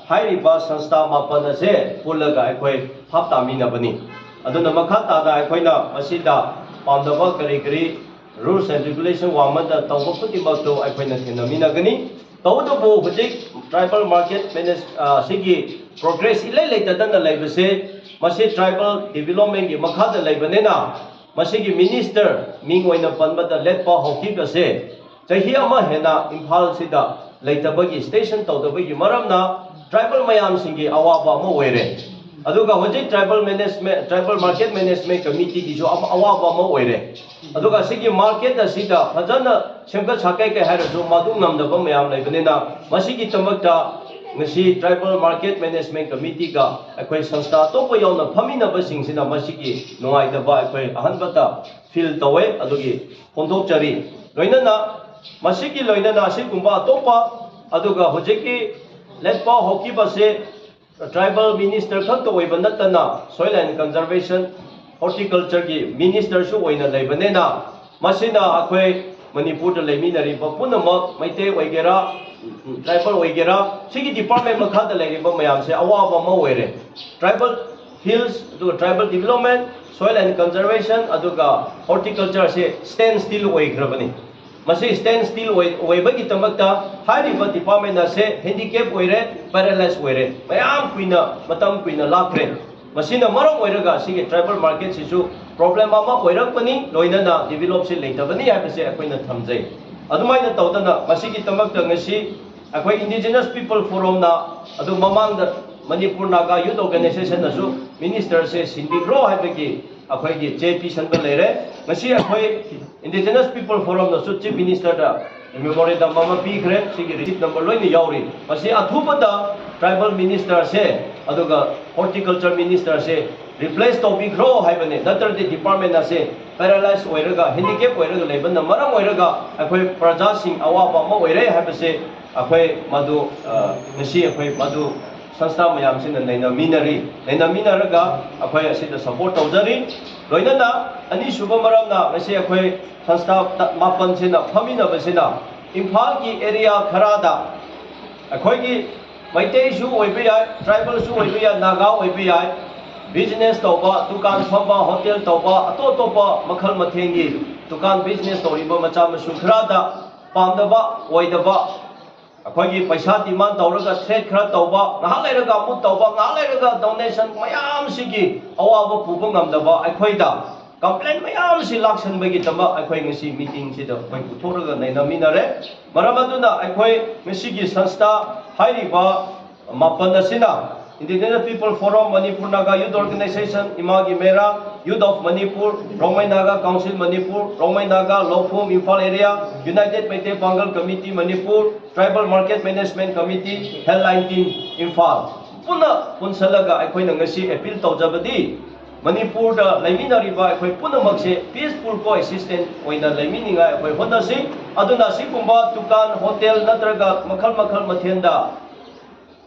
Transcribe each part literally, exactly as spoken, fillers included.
ꯍꯥꯏꯔꯤꯕ ꯁꯪꯁꯊꯥ ꯃꯥꯄꯟ ꯑꯁꯦ ꯄꯨꯜꯂꯒ ꯑꯩꯈꯣꯏ ꯍꯥꯞ ꯇꯥꯃꯤꯟꯅꯕꯅꯤ꯫ ꯑꯗꯨꯅ ꯃꯈꯥ ꯇꯥꯅ ꯑꯩꯈꯣꯏꯅ ꯃꯁꯤꯗ ꯄꯥꯝꯗꯕ ꯀꯔꯤ ꯀꯔꯤ rules and regulation ꯋꯥꯡꯃꯗ ꯇꯧꯕ ꯈꯨꯗꯤꯡꯃꯛꯇꯨ ꯑꯩꯈꯣꯏꯅ ꯊꯦꯡꯅꯃꯤꯟꯅꯒꯅꯤ꯫ ꯇꯧꯕꯇꯕꯨ ꯍꯧꯖꯤꯛ tribal market manage ꯑ, ꯁꯤꯒꯤ progress ꯏꯂꯩ ꯂꯩꯇꯗꯅ ꯂꯩꯕꯁꯦ, ꯃꯁꯤ tribal developmentꯒꯤ ꯃꯈꯥꯗ ꯂꯩꯕꯅꯤꯅ, ꯃꯁꯤꯒꯤ minister ꯃꯤꯡ ꯑꯣꯏꯅ ꯄꯟꯕꯗ ꯂꯦꯠꯄ ꯍꯥꯎꯀꯤꯞ ꯑꯁꯦ ꯆꯍꯤ ꯑꯃ ꯍꯦꯟꯅ ꯏꯝꯐꯥꯜꯁꯤꯗ ꯂꯩꯇꯕꯒꯤ, station ꯇꯧꯗꯕꯒꯤ ꯃꯔꯝꯅ tribal ꯃꯌꯥꯝꯁꯤꯡꯒꯤ ꯑꯋꯥꯕ ꯑꯃ ꯑꯣꯏꯔꯦ꯫ ꯑꯗꯨꯒ ꯍꯧꯖꯤꯛ tribal management, tribal market management committeeꯒꯤꯁꯨ ꯑꯃ, ꯑꯋꯥꯕ ꯑꯃ ꯑꯣꯏꯔꯦ꯫ ꯑꯗꯨꯒ ꯁꯤꯒꯤ market ꯑꯁꯤꯗ ꯐꯖꯅ ꯁꯦꯝꯒꯠ ꯁꯥꯒꯠꯀꯦ ꯍꯥꯏꯔꯁꯨ ꯃꯗꯨ ꯉꯝꯗꯕ ꯃꯌꯥꯝ ꯂꯩꯕꯅꯤꯅ, ꯃꯁꯤꯒꯤꯗꯃꯛꯇ ꯉꯁꯤ tribal market management committeeꯒ ꯑꯩꯈꯣꯏ ꯁꯪꯁꯊꯥ ꯑꯇꯣꯞꯄ ꯌꯥꯎꯅ ꯐꯝꯃꯤꯟꯅꯕꯁꯤꯡꯁꯤꯅ ꯃꯁꯤꯒꯤ ꯅꯨꯡꯉꯥꯏꯇꯕ ꯑꯩꯈꯣꯏ ꯑꯍꯥꯟꯕꯗ feel ꯇꯧꯋꯦ, ꯑꯗꯨꯒꯤ ꯐꯣꯡꯗꯣꯛꯆꯔꯤ꯫ ꯂꯣꯏꯅꯅ ꯃꯁꯤꯒꯤ ꯂꯣꯏꯅꯅ ꯑꯁꯤꯒꯨꯝꯕ ꯑꯇꯣꯞꯄ, ꯑꯗꯨꯒ ꯍꯧꯖꯤꯛꯀꯤ ꯂꯦꯠꯄ ꯍꯥꯎꯀꯤꯞ ꯑꯁꯦ tribal minister ꯈꯛꯇ ꯑꯣꯏꯕ ꯅꯠꯇꯅ soil and conservation, horticultureꯒꯤ ministerꯁꯨ ꯑꯣꯏꯅ ꯂꯩꯕꯅꯤꯅ, ꯃꯁꯤꯅ ꯑꯩꯈꯣꯏ ꯃꯅꯤꯄꯨꯔꯗ ꯂꯩꯃꯤꯟꯅꯔꯤꯕ ꯄꯨꯝꯅꯃꯛ, ꯃꯩꯇꯩ ꯑꯣꯏꯒꯦꯔꯥ, tribal ꯑꯣꯏꯒꯦꯔꯥ, ꯁꯤꯒꯤ department ꯃꯈꯥꯗ ꯂꯩꯔꯤꯕ ꯃꯌꯥꯝꯁꯦ ꯑꯋꯥꯕ ꯑꯃ ꯑꯣꯏꯔꯦ꯫ Tribal hills, ꯑꯗꯨꯒ tribal development, soil and conservation, ꯑꯗꯨꯒ horticultureꯁꯦ stand still ꯑꯣꯏꯈ꯭ꯔꯕꯅꯤ꯫ ꯃꯁꯤ stand still ꯑꯣꯏ-, ꯑꯣꯏꯕꯒꯤꯗꯃꯛꯇ ꯍꯥꯏꯔꯤꯕ department ꯑꯁꯦ handicap ꯑꯣꯏꯔꯦ, paralyze ꯑꯣꯏꯔꯦ, ꯃꯌꯥꯝ ꯀꯨꯏꯅ, ꯃꯇꯝ ꯀꯨꯏꯅ ꯂꯥꯛꯈ꯭ꯔꯦ꯫ ꯃꯁꯤꯅ ꯃꯔꯝ ꯑꯣꯏꯔꯒ ꯁꯤꯒꯤ tribal marketꯁꯤꯁꯨ problem ꯑꯃ ꯑꯣꯏꯔꯛꯄꯅꯤ, ꯂꯣꯏꯅꯅ developꯁꯤ ꯂꯩꯇꯕꯅꯤ ꯍꯥꯏꯕꯁꯦ ꯑꯩꯈꯣꯏꯅ ꯊꯝꯖꯩ꯫ ꯑꯗꯨꯃꯥꯏꯅ ꯇꯧꯗꯅ ꯃꯁꯤꯒꯤꯗꯃꯛꯇ ꯉꯁꯤ ꯑꯩꯈꯣꯏ Indigenous People Forumꯅ, ꯑꯗꯨ ꯃꯃꯥꯡꯗ Manipur Naga Youth Organizationꯅꯁꯨ ministerꯁꯦ ꯁꯤꯟꯕꯤꯈ꯭ꯔꯣ ꯍꯥꯏꯕꯒꯤ ꯑꯩꯈꯣꯏꯒꯤ ꯆꯦ ꯄꯤꯁꯟꯕ ꯂꯩꯔꯦ꯫ ꯉꯁꯤ ꯑꯩꯈꯣꯏ Indigenous People Forumꯅꯁꯨ Chief Ministerꯗ memorandum ꯑꯃ ꯄꯤꯈ꯭ꯔꯦ꯫ ꯁꯤꯒꯤ receipt number ꯂꯣꯏꯅ ꯌꯥꯎꯔꯤ꯫ ꯃꯁꯤ ꯑꯊꯨꯕꯗ tribal ministerꯁꯦ ꯑꯗꯨꯒ horticulture ministerꯁꯦ replace ꯇꯧꯕꯤꯈ꯭ꯔꯣ ꯍꯥꯏꯕꯅꯤ, ꯅꯠꯇ꯭ꯔꯗꯤ department ꯑꯁꯦ paralyze ꯑꯣꯏꯔꯒ, handicap ꯑꯣꯏꯔꯒ ꯂꯩꯕꯅ ꯃꯔꯝ ꯑꯣꯏꯔꯒ ꯑꯩꯈꯣꯏ ꯄ꯭ꯔꯖꯥꯁꯤꯡ ꯑꯋꯥꯕ ꯑꯃ ꯑꯣꯏꯔꯦ ꯍꯥꯏꯕꯁꯦ ꯑꯩꯈꯣꯏ ꯃꯗꯨ, ꯑ, ꯉꯁꯤ ꯑꯩꯈꯣꯏ ꯃꯗꯨ ꯁꯪꯁꯊꯥ ꯃꯌꯥꯝꯁꯤꯅ ꯅꯩꯅꯃꯤꯟꯅꯔꯤ꯫ ꯅꯩꯅꯃꯤꯟꯅꯔꯒ ꯑꯩꯈꯣꯏ ꯑꯁꯤꯗ support ꯇꯧꯖꯔꯤ꯫ ꯂꯣꯏꯅꯅ ꯑꯅꯤꯁꯨꯕ ꯃꯔꯝꯅ ꯉꯁꯤ ꯑꯩꯈꯣꯏ ꯁꯪꯁꯊꯥ ꯇ-, ꯃꯥꯄꯟꯁꯤꯅ ꯐꯝꯃꯤꯟꯅꯕꯁꯤꯅ ꯏꯝꯐꯥꯜꯒꯤ area ꯈꯔꯗ ꯑꯩꯈꯣꯏꯒꯤ ꯃꯩꯇꯩꯁꯨ ꯑꯣꯏꯕ ꯌꯥꯏ, ꯇ꯭ꯔꯥꯏꯕꯦꯜꯁꯨ ꯑꯣꯏꯕ ꯌꯥꯏ, ꯅꯥꯒꯥ ꯑꯣꯏꯕ ꯌꯥꯏ, ꯕꯤꯖꯤꯅꯦꯁ ꯇꯧꯕ, ꯗꯨꯀꯥꯟ ꯐꯝꯕ, ꯍꯣꯇꯦꯜ ꯇꯧꯕ, ꯑꯇꯣꯞ ꯑꯇꯣꯞꯄ ꯃꯈꯜ ꯃꯊꯦꯜꯒꯤ ꯗꯨꯀꯥꯟ ꯕꯤꯖꯤꯅꯦꯁ ꯇꯧꯔꯤꯕ ꯃꯆꯥ ꯃꯁꯨ ꯈꯔꯗ ꯄꯥꯝꯗꯕ ꯑꯣꯏꯗꯕ, ꯑꯩꯈꯣꯏꯒꯤ ꯄꯩꯁꯥ ꯗꯤꯃꯥꯟ ꯇꯧꯔꯒ ꯊ꯭ꯔꯦꯠ ꯈꯔ ꯇꯧꯕ, ꯉꯥꯏꯍꯥꯛ ꯂꯩꯔꯒ ꯑꯃꯨꯛ ꯇꯧꯕ, ꯉꯥꯏꯍꯥꯛ ꯂꯩꯔꯒ ꯗꯣꯅꯦꯁꯟ ꯃꯌꯥꯝꯁꯤꯒꯤ ꯑꯋꯥꯕ ꯄꯨꯕ ꯉꯝꯗꯕ ꯑꯩꯈꯣꯏꯗ ꯀꯝꯄ꯭ꯂꯦꯟ ꯃꯌꯥꯝꯁꯤ ꯂꯥꯛꯁꯟꯕꯒꯤꯗꯃꯛ ꯑꯩꯈꯣꯏ ꯉꯁꯤ ꯃꯤꯇꯤꯡꯁꯤꯗ ꯑꯩꯈꯣꯏ ꯄꯨꯊꯣꯛꯂꯒ ꯅꯩꯅꯃꯤꯟꯅꯔꯦ꯫ ꯃꯔꯝ ꯑꯗꯨꯅ ꯑꯩꯈꯣꯏ ꯉꯁꯤꯒꯤ ꯁꯪꯁꯊꯥ ꯍꯥꯏꯔꯤꯕ ꯃꯥꯄꯟ ꯑꯁꯤꯅ Indigenous People Forum, Manipur Naga Youth Organization, Imagi Mera, Youth of Manipur, Rongmei Naga Council Manipur, Rongmei Naga Lawfum Imphal Area, United Meitei Pangal Committee Manipur, Tribal Market Management Committee, Healthline Team Imphal ꯄꯨꯟꯅ ꯄꯨꯟꯁꯜꯂꯒ ꯑꯩꯈꯣꯏꯅ ꯉꯁꯤ appeal ꯇꯧꯖꯕꯗꯤ, ꯃꯅꯤꯄꯨꯔꯗ ꯂꯩꯃꯤꯟꯅꯔꯤꯕ ꯑꯩꯈꯣꯏ ꯄꯨꯝꯅꯃꯛꯁꯦ ꯄꯤꯁꯐꯨꯜ ꯀꯣ ꯑꯦꯛꯁꯤꯁꯇꯦꯟꯁ ꯑꯣꯏꯅ ꯂꯩꯃꯤꯟꯅꯤꯡꯉꯥꯏ ꯑꯩꯈꯣꯏ ꯍꯣꯠꯅꯁꯤ꯫ ꯑꯗꯨꯅ ꯁꯤꯒꯨꯝꯕ ꯗꯨꯀꯥꯟ, ꯍꯣꯇꯦꯜ ꯅꯠꯇ꯭ꯔꯒ ꯃꯈꯜ ꯃꯈꯜ ꯃꯊꯦꯜꯗ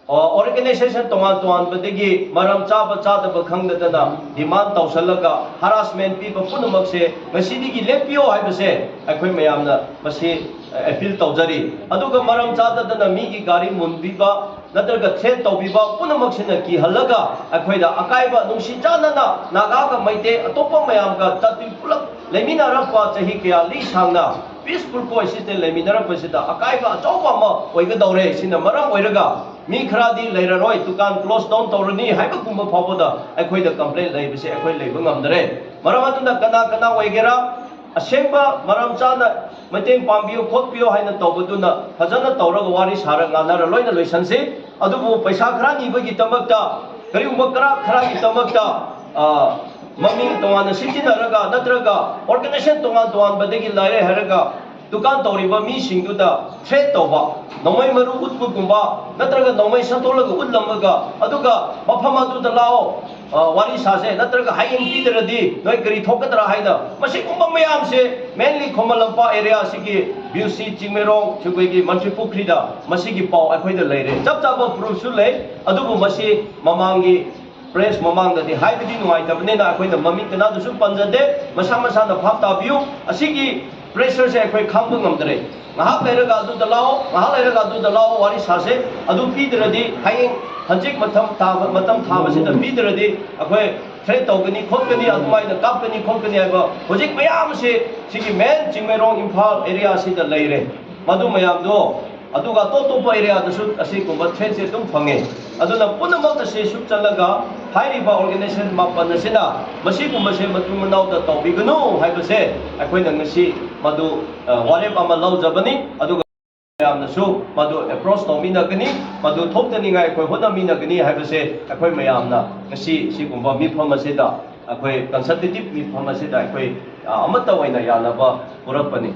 ꯑꯣꯔꯒꯅꯥꯏꯖꯦꯁꯟ ꯇꯣꯉꯥꯟ ꯇꯣꯉꯥꯟꯕꯗꯒꯤ ꯃꯔꯝ ꯆꯥꯕ ꯆꯥꯗꯕ ꯈꯪꯗꯗꯅ ꯗꯤꯃꯥꯟ ꯇꯧꯁꯜꯂꯒ ꯍꯔꯥꯁꯃꯦꯟ ꯄꯤꯕ ꯄꯨꯝꯅꯃꯛꯁꯦ ꯉꯁꯤꯗꯒꯤ ꯂꯦꯞꯄꯤꯌꯣ ꯍꯥꯏꯕꯁꯦ ꯑꯩꯈꯣꯏ ꯃꯌꯥꯝꯅ ꯃꯁꯤ ꯑꯦꯄꯤꯜ ꯇꯧꯖꯔꯤ꯫ ꯑꯗꯨꯒ ꯃꯔꯝ ꯆꯥꯗꯗꯅ ꯃꯤꯒꯤ ꯒꯥꯔꯤ ꯃꯨꯟꯕꯤꯕ ꯅꯠꯇ꯭ꯔꯒ ꯊ꯭ꯔꯦꯠ ꯇꯧꯕꯤꯕ ꯄꯨꯝꯅꯃꯛꯁꯤꯅ ꯀꯤꯍꯜꯂꯒ ꯑꯩꯈꯣꯏꯗ ꯑꯀꯥꯏꯕ, ꯅꯨꯡꯁꯤ ꯆꯥꯟꯅꯅ ꯅꯥꯒꯥꯒ ꯃꯩꯇꯩ ꯑꯇꯣꯞꯄ ꯃꯌꯥꯝꯒ ꯇꯥꯇꯤ ꯄꯨꯂꯞ ꯂꯩꯃꯤꯟꯅꯔꯛꯄ ꯆꯍꯤ ꯀꯌꯥ ꯂꯤ ꯁꯥꯡꯅ ꯄꯤꯁꯐꯨꯜ ꯀꯣ ꯑꯦꯛꯁꯤꯁꯇꯦꯟꯁ ꯂꯩꯃꯤꯟꯅꯔꯛꯄꯁꯤꯗ ꯑꯀꯥꯏꯕ ꯑꯆꯧꯕ ꯑꯃ ꯑꯣꯏꯒꯗꯧꯔꯦ꯫ ꯁꯤꯅ ꯃꯔꯝ ꯑꯣꯏꯔꯒ ꯃꯤ ꯈꯔꯗꯤ ꯂꯩꯔꯔꯣꯏ, ꯗꯨꯀꯥꯟ ꯀ꯭ꯂꯣꯁ ꯗꯥꯎꯟ ꯇꯧꯔꯅꯤ ꯍꯥꯏꯕꯒꯨꯝꯕ ꯐꯥꯎꯕꯗ ꯑꯩꯈꯣꯏꯗ ꯀꯝꯄ꯭ꯂꯦꯟ ꯂꯩꯕꯁꯦ ꯑꯩꯈꯣꯏ ꯂꯩꯕ ꯉꯝꯗꯔꯦ꯫ ꯃꯔꯝ ꯑꯗꯨꯅ ꯀꯅꯥ ꯀꯅꯥ ꯑꯣꯏꯒꯦꯔꯥ, ꯑꯁꯦꯡꯕ ꯃꯔꯝ ꯆꯥꯅ ꯃꯇꯦꯡ ꯄꯥꯡꯕꯤꯌꯨ ꯈꯣꯠꯄꯤꯌꯨ ꯍꯥꯏꯅ ꯇꯧꯕꯗꯨꯅ ꯐꯖꯅ ꯇꯧꯔꯒ ꯋꯥꯔꯤ ꯁꯥꯔ ꯉꯥꯡꯅꯔ ꯂꯣꯏꯅ ꯂꯣꯏꯁꯟꯁꯤ꯫ ꯑꯗꯨꯕꯨ ꯄꯩꯁꯥ ꯈꯔ ꯅꯤꯕꯒꯤꯗꯃꯛꯇ, ꯀꯔꯤꯒꯨꯝꯕ ꯈꯔ ꯈꯔꯒꯤꯗꯃꯛꯇ, ꯑ, ꯃꯃꯤꯡ ꯇꯣꯉꯥꯟꯅ ꯁꯤꯖꯤꯟꯅꯔꯒ ꯅꯠꯇ꯭ꯔꯒ ꯑꯣꯔꯒꯅꯥꯏꯖꯦꯁꯟ ꯇꯣꯉꯥꯟ ꯇꯣꯉꯥꯟꯕꯗꯒꯤ ꯂꯥꯏꯔꯦ ꯍꯥꯏꯔꯒ ꯗꯨꯀꯥꯟ ꯇꯧꯔꯤꯕ ꯃꯤꯁꯤꯡꯗꯨꯗ ꯊ꯭ꯔꯦꯠ ꯇꯧꯕ, ꯅꯣꯡꯃꯩ ꯃꯔꯨ ꯎꯠꯄꯒꯨꯝꯕ ꯅꯠꯇ꯭ꯔꯒ ꯅꯣꯡꯃꯩ ꯁꯠꯇꯣꯛꯂꯒ ꯎꯠꯂꯝꯃꯒ ꯑꯗꯨꯒ ꯃꯐꯝ ꯑꯗꯨꯗ ꯂꯥꯛꯑꯣ, ꯑ, ꯋꯥꯔꯤ ꯁꯥꯁꯦ, ꯅꯠꯇ꯭ꯔꯒ ꯍꯌꯦꯡ ꯄꯤꯗ꯭ꯔꯗꯤ ꯅꯣꯏ ꯀꯔꯤ ꯊꯣꯛꯀꯗ꯭ꯔꯥ ꯍꯥꯏꯅ ꯃꯁꯤꯒꯨꯝꯕ ꯃꯌꯥꯝꯁꯦ mainly ꯈꯨꯃꯟ ꯂꯝꯄꯥꯛ area ꯑꯁꯤꯒꯤ ꯕꯤ ꯁꯤ ꯆꯤꯡꯃꯩꯔꯣꯡ, ꯑꯩꯈꯣꯏꯒꯤ ꯃꯟꯇ꯭ꯔꯤ ꯄꯨꯈ꯭ꯔꯤꯗ ꯃꯁꯤꯒꯤ ꯄꯥꯎ ꯑꯩꯈꯣꯏꯗ ꯂꯩꯔꯦ꯫ ꯆꯞ ꯆꯥꯕ ꯄ꯭ꯔꯨꯐꯁꯨ ꯂꯩ꯫ ꯑꯗꯨꯕꯨ ꯃꯁꯤ ꯃꯃꯥꯡꯒꯤ ꯄ꯭ꯔꯦꯁ ꯃꯃꯥꯡꯗꯗꯤ ꯍꯥꯏꯕꯗꯤ ꯅꯨꯡꯉꯥꯏꯇꯕꯅꯤꯅ ꯑꯩꯈꯣꯏꯅ ꯃꯃꯤꯡ ꯀꯅꯥꯗꯁꯨ ꯄꯟꯖꯗꯦ꯫ ꯃꯁꯥ ꯃꯁꯥꯅ ꯚꯥꯞ ꯇꯥꯕꯤꯌꯨ꯫ ꯑꯁꯤꯒꯤ ꯄ꯭ꯔꯦꯁꯔꯁꯦ ꯑꯩꯈꯣꯏ ꯈꯥꯡꯕ ꯉꯝꯗ꯭ꯔꯦ꯫ ꯉꯥꯏꯍꯥꯛ ꯂꯩꯔꯒ ꯑꯗꯨꯗ ꯂꯥꯛꯑꯣ, ꯉꯥꯏꯍꯥꯛ ꯂꯩꯔꯒ ꯑꯗꯨꯗ ꯂꯥꯛꯑꯣ, ꯋꯥꯔꯤ ꯁꯥꯁꯦ꯫ ꯑꯗꯨ ꯄꯤꯗ꯭ꯔꯗꯤ ꯍꯌꯦꯡ ꯍꯧꯖꯤꯛ ꯃꯇꯝ ꯊꯥꯕ, ꯃꯇꯝ ꯊꯥꯕꯁꯤꯗ ꯄꯤꯗ꯭ꯔꯗꯤ ꯑꯩꯈꯣꯏ ꯊ꯭ꯔꯦꯠ ꯇꯧꯒꯅꯤ ꯈꯣꯠꯀꯅꯤ, ꯑꯗꯨꯃꯥꯏꯅ ꯀꯥꯞꯀꯅꯤ ꯈꯣꯠꯀꯅꯤ ꯍꯥꯏꯕ ꯍꯧꯖꯤꯛ ꯃꯌꯥꯝꯁꯦ ꯁꯤꯒꯤ ꯃꯦꯟ ꯆꯤꯡꯃꯩꯔꯣꯡ ꯏꯝꯐꯥꯜ ꯑꯦꯔꯤꯌꯥꯁꯤꯗ ꯂꯩꯔꯦ꯫ ꯃꯗꯨ ꯃꯌꯥꯝꯗꯣ, ꯑꯗꯨꯒ ꯑꯇꯣꯞ ꯑꯇꯣꯞꯄ ꯑꯦꯔꯤꯌꯥꯗꯁꯨ ꯑꯁꯤꯒꯨꯝꯕ ꯊ꯭ꯔꯦꯠꯁꯦ ꯑꯗꯨꯝ ꯐꯪꯉꯦ꯫ ꯑꯗꯨꯅ ꯄꯨꯝꯅꯃꯛ ꯑꯁꯤ ꯁꯨꯞꯆꯜꯂꯒ ꯍꯥꯏꯔꯤꯕ ꯑꯣꯔꯒꯅꯥꯏꯖꯦꯁꯟ ꯃꯥꯄꯟ ꯑꯁꯤꯅ ꯃꯁꯤꯒꯨꯝꯕꯁꯦ ꯃꯇꯨꯡ ꯃꯅꯥꯎꯗ ꯇꯧꯕꯤꯒꯅꯨ ꯍꯥꯏꯕꯁꯦ ꯑꯩꯈꯣꯏꯅ ꯉꯁꯤ ꯃꯗꯨ, ꯑ, ꯋꯥꯔꯦꯞ ꯑꯃ ꯂꯧꯖꯕꯅꯤ꯫ ꯑꯗꯨꯒ ꯃꯌꯥꯝꯅꯁꯨ ꯃꯗꯨ ꯑꯦꯄ꯭ꯔꯣꯁ ꯇꯧꯃꯤꯟꯅꯒꯅꯤ, ꯃꯗꯨ ꯊꯣꯛꯇꯅꯤꯡꯉꯥꯏ ꯑꯩꯈꯣꯏ ꯍꯣꯠꯅꯃꯤꯟꯅꯒꯅꯤ ꯍꯥꯏꯕꯁꯦ ꯑꯩꯈꯣꯏ ꯃꯌꯥꯝꯅ ꯉꯁꯤ ꯁꯤꯒꯨꯝꯕ ꯃꯤꯐꯝ ꯑꯁꯤꯗ, ꯑꯩꯈꯣꯏ ꯀꯟꯁꯜꯇꯦꯇꯤꯚ ꯃꯤꯐꯝ ꯑꯁꯤꯗ ꯑꯩꯈꯣꯏ, ꯑ, ꯑꯃꯠꯇ ꯑꯣꯏꯅ ꯌꯥꯅꯕ ꯄꯨꯔꯛꯄꯅꯤ꯫